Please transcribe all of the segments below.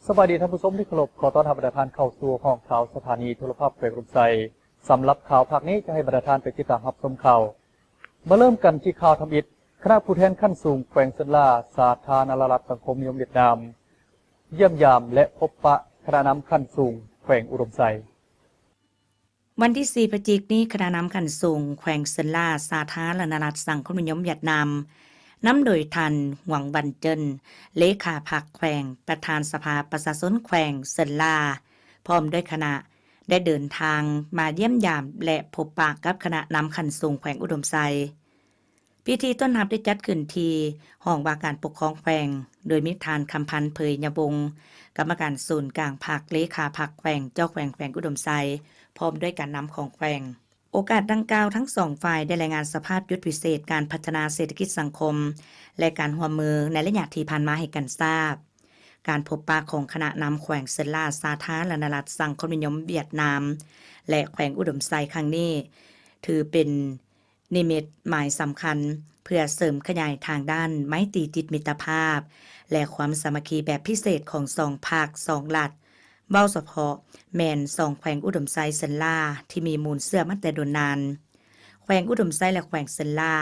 ສະບາຍດີທ່ານຜູ້ຊົມທີ່ເຄົາລົບ, ຂໍຕ້ອນຮັບບັນດາທ່ານເຂົ້າສູ່ຫ້ອງຂ່າວສະຖານີໂທລະພາບແຂວງອຸດົມໄຊ. ສຳລັບຂ່າວພາກນີ້ຈະໃຫ້ບັນດາທ່ານໄປຕິດຕາມຮັບຊົມຂ່າວ. ມາເລີ່ມກັນທີ່ຂ່າວທຳອິດ. ຄະນະຜູ້ແທນຂັ້ນສູງແຂວງເຊິນລາ ສາທາລະນະລັດສັງຄົມນິຍົມຫວຽດນາມ ຢ້ຽມຢາມ ແລະ ພົບປະຄະນະນຳຂັ້ນສູງແຂວງອຸດົມໄຊ. ວັນທີສີ່ ພະຈິກນີ້, ຄະນະນຳຂັ້ນສູງແຂວງເຊິນລາ ສາທາລະນະລັດສັງຄົມນິຍົມຫວຽດນາມ ນຳໂດຍທ່ານ ຫວງ ວັນເຈິນ ເລຂາພັກແຂວງ, ປະທານສະພາປະຊາຊົນແຂວງເຊິນລາ ພ້ອມດ້ວຍຄະນະ ໄດ້ເດີນທາງມາຢ້ຽມຢາມ ແລະ ພົບປະກັບຄະນະນຳຂັ້ນສູງແຂວງອຸດົມໄຊ. ພິທີຕ້ອນຮັບໄດ້ຈັດຂຶ້ນທີ່ຫ້ອງວ່າການປົກຄອງແຂວງ, ໂດຍມີທ່ານ ຄຳພັນ ເຜີຍຍະວົງ ກຳມະການສູນກາງພັກ, ເລຂາພັກແຂວງ, ເຈົ້າແຂວງແຂວງອຸດົມໄຊ ພ້ອມດ້ວຍການນຳຂອງແຂວງ. ໂອກາດດັ່ງກ່າວ, ທັງສອງຝ່າຍໄດ້ລາຍງານສະພາບຈຸດພິເສດການພັດທະນາເສດຖະກິດສັງຄົມ ແລະ ການຮ່ວມມືໃນໄລຍະທີ່ຜ່ານມາໃຫ້ກັນຊາບ. ການພົບປະຂອງຄະນະນຳແຂວງເຊິນລາ ສາທາລະນະລັດສັງຄົມນິຍົມຫວຽດນາມ ແລະ ແຂວງອຸດົມໄຊຄັ້ງນີ້ ຖືເປັນ ນິມິດໝາຍສຳຄັນ ເພື່ອເສີມຂະຫຍາຍທາງດ້ານໄມຕີຈິດມິດຕະພາບ ແລະ ຄວາມສາມັກຄີແບບພິເສດຂອງສອງພັກ, ສອງລັດ, ເວົ້າສະເພາະແມ່ນສອງແຂວງອຸດົມໄຊ, ເຊິນລາ ທີ່ມີມູນເຊື້ອມາແຕ່ດົນນານ. ແຂວງອຸດົມໄຊ ແລະ ແຂວງເຊິນລາ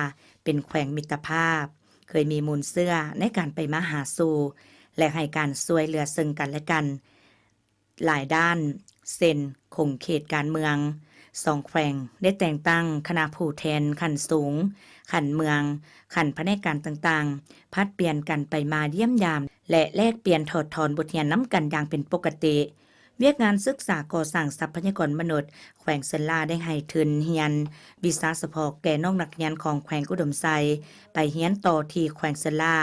ເປັນແຂວງມິດຕະພາບ, ເຄີຍມີມູນເຊື້ອໃນການໄປມາຫາສູ່ ແລະ ໃຫ້ການຊ່ວຍເຫຼືອເຊິ່ງກັນ ແລະ ກັນ ຫຼາຍດ້ານ ເຊັ່ນ ຂົງເຂດການເມືອງ, ສອງແຂວງໄດ້ແຕ່ງຕັ້ງຄະນະຜູ້ແທນຂັ້ນສູງ, ຂັ້ນເມືອງ, ຂັ້ນພະແນກການຕ່າງໆ ຜັດປ່ຽນກັນໄປມາຢ້ຽມຢາມ ແລະ ແລກປ່ຽນຖອດຖອນບົດຮຽນນຳກັນຢ່າງເປັນປົກກະຕິ. ວຽກງານສຶກສາກໍ່ສ້າງຊັບພະຍາກອນມະນຸດ ແຂວງເຊີນລາໄດ້ໃຫ້ທຶນຮຽນວິຊາສະເພາະແກ່ນ້ອງນັກຮຽນຂອງແຂວງອຸດົມໄຊ ໄປຮຽນຕໍ່ທີ່ແຂວງເຊີນລາ.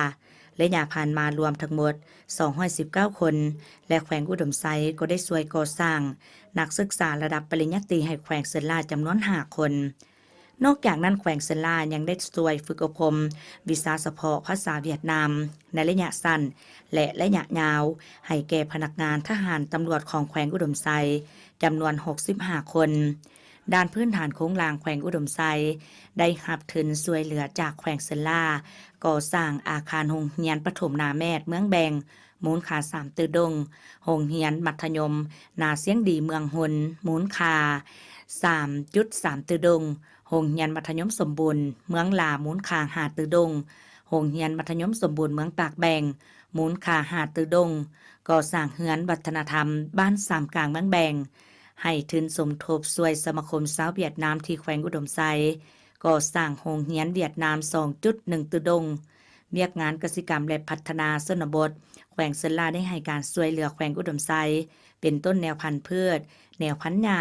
ໄລຍະຜ່ານມາລວມທັງໝົດສອງຮ້ອຍສິບເກົ້າຄົນ ແລະ ແຂວງອຸດົມໄຊກໍໄດ້ຊ່ວຍກໍ່ສ້າງນັກສຶກສາລະດັບປະລິນຍາຕີໃຫ້ແຂວງເຊີນລາຈຳນວນຫ້າຄົນ. ນອກຈາກນັ້ນ, ແຂວງເຊີນລາຍັງໄດ້ຊ່ວຍຝຶກອົບຮົມວິຊາສະເພາະພາສາຫວຽດນາມໃນໄລຍະສັ້ນ ແລະ ໄລຍະຍາວ ໃຫ້ແກ່ພະນັກງານທະຫານຕຳຫຼວດຂອງແຂວງອຸດົມໄຊຈຳນວນຫົກສິບຫ້າຄົນ. ດ້ານພື້ນຖານໂຄງລ່າງແຂວງອຸດົມໄຊໄດ້ຮັບທຶນຊ່ວຍເຫຼືອຈາກແຂວງເຊີນລາ ກໍ່ສ້າງອາຄານໂຮງຮຽນປະຖົມນາແມດເມືອງແບງ ມູນຄ່າສາມຕື້ດົງ, ໂຮງຮຽນມັດທະຍົມນາຊຽງດີເມືອງຮຸນ ມູນຄ່າສາມຈຸດສາມຕື້ດົງ, ໂຮງຮຽນມັດທະຍົມສົມບູນເມືອງລາ ມູນຄ່າຫ້າຕື້ດົງ, ໂຮງຮຽນມັດທະຍົມສົມບູນເມືອງປາກແບງ ມູນຄ່າຫ້າຕື້ດົງ, ກໍ່ສ້າງເຮືອນວັດທະນະທຳບ້ານສາມກາງເມືອງແບງ, ໃຫ້ທຶນສົມທົບຊ່ວຍສະມາຄົມຊາວຫວຽດນາມທີ່ແຂວງອຸດົມໄຊ ກໍ່ສ້າງໂຮງຮຽນຫວຽດນາມສອງຈຸດໜຶ່ງຕື້ດົງ. ວຽກງານກະສິກຳ ແລະ ພັດທະນາຊົນນະບົດ ແຂວງເຊີນລາໄດ້ໃຫ້ການຊ່ວຍເຫຼືອແຂວງອຸດົມໄຊ ເປັນຕົ້ນແນວພັນພືດ, ແນວພັນຫຍ້າ,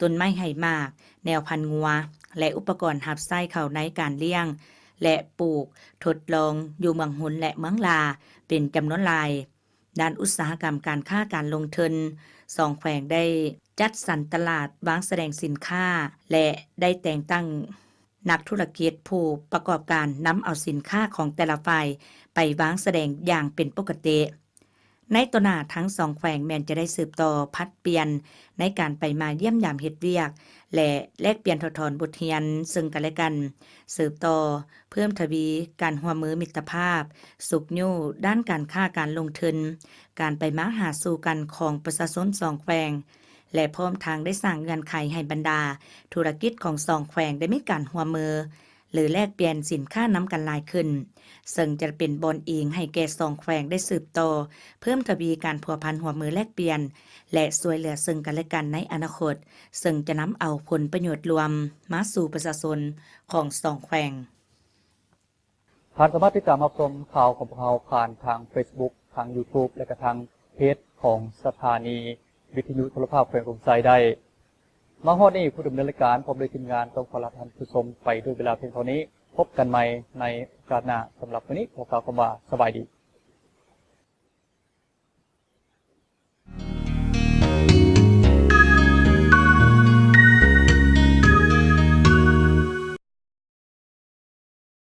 ຕົ້ນໄມ້ໃຫ້ໝາກ, ແນວພັນງົວ ແລະ ອຸປະກອນຮັບໃຊ້ເຂົ້າໃນການລ້ຽງ ແລະ ປູກທົດລອງຢູ່ເມືອງຮຸນ ແລະ ເມືອງລາ ເປັນຈຳນວນຫຼາຍ. ດ້ານອຸດສາຫະກຳ, ການຄ້າ, ການລົງທຶນ, ສອງແຂວງໄດ້ຈັດສັນຕະຫຼາດວາງສະແດງສິນຄ້າ ແລະ ໄດ້ແຕ່ງຕັ້ງນັກທຸລະກິດຜູ້ປະກອບການນຳເອົາສິນຄ້າຂອງແຕ່ລະຝ່າຍໄປວາງສະແດງຢ່າງເປັນປົກກະຕິ. ໃນຕໍ່ໜ້າ, ທັງສອງແຂວງແມ່ນຈະໄດ້ສືບຕໍ່ຜັດປ່ຽນໃນການໄປມາຢ້ຽມຢາມເຮັດວຽກ ແລະ ແລກປ່ຽນຖອດຖອນບົດຮຽນເຊິ່ງກັນແລະກັນ, ສືບຕໍ່ ເພີ່ມທະວີການຮ່ວມມືມິດຕະພາບ, ຊຸກຍູ້ດ້ານການຄ້າການລົງທຶນ, ການໄປມາຫາສູ່ກັນຂອງປະຊາຊົນສອງແຂວງ ແລະ ພ້ອມທັງໄດ້ສ້າງເງື່ອນໄຂໃຫ້ບັນດາທຸລະກິດຂອງສອງແຂວງໄດ້ມີການຮ່ວມມື ຫຼື ແລກປ່ຽນສິນຄ້ານຳກັນຫຼາຍຂຶ້ນ, ເຊິ່ງຈະເປັນບ່ອນອີງໃຫ້ແກ່ສອງແຂວງໄດ້ສືບຕໍ່ເພີ່ມທະວີການພົວພັນຮ່ວມມືແລກປ່ຽນ ແລະ ຊ່ວຍເຫຼືອເຊິ່ງກັນແລະກັນໃນອະນາຄົດ, ເຊິ່ງຈະນຳເອົາຜົນປະໂຫຍດລວມມາສູ່ປະຊາຊົນຂອງສອງແຂວງ. ທ່ານສາມາດຕິດຕາມຮັບຊົມຂ່າວຂອງພວກເຮົາຜ່ານທາງເຟສບຸກ, ທາງຢູທູບ ແລະ ກະທາງເພຈຂອງສະຖານີວິທະຍຸໂທລະພາບແຂວງອຸດົມໄຊໄດ້. ມາຮອດນີ້, ຜູ້ດຳເນີນລາຍການພ້ອມດ້ວຍທີມງານຕ້ອງຂໍລາທ່ານຜູ້ຊົມໄປດ້ວຍເວລາພຽງເທົ່ານີ້. ພົບກັນໃໝ່ໃນໂອກາດໜ້າ. ສຳລັບມື້ນີ້ ຂໍກ່າວຄຳວ່າສະບາຍດີ.